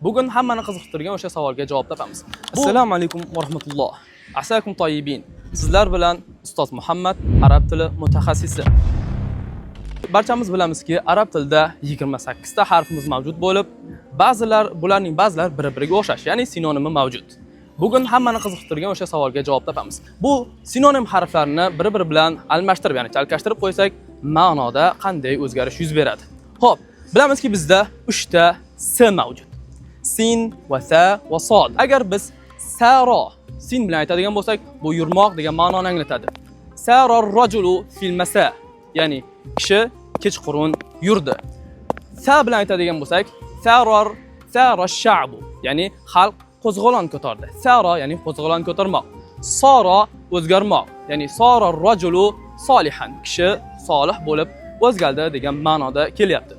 Bugun hammani qiziqtirgan o'sha savolga javob topamiz. Assalomu alaykum va rahmatulloh. Asakum toyibin. Sizlar bilan ustoz Muhammad, arab tili mutaxassisi. Barchamiz bilamizki, arab tilida 28 ta harfimiz mavjud bo'lib, ba'zilar bularning ba'zilari bir-biriga o'xshash, ya'ni sinonimi mavjud. Bugun hammani qiziqtirgan o'sha savolga javob topamiz. Bu sinonim harflarini bir-biri bilan almashtirib, ya'ni chalkashtirib qo'ysak, ma'noda qanday o'zgarish yuz beradi? Xo'p, bilamizki, bizda 3 ta s mavjud. Sin va sa va sod. Agar biz saro sin bilan aytadigan bo'lsak, bu yurmoq degan ma'noni anglatadi. Saro rajulu fil masa, ya'ni kishi kechqurun yurdi. Sa bilan aytadigan bo'lsak, saror sara sha'bu, ya'ni xalq qo'zg'olon ko'tardi. Sara ya'ni qo'zg'olon ko'tarmoq. Soro o'zgarmoq, ya'ni sora rajulu solihan, kishi solih bo'lib o'zgardi degan ma'noda kelyapti.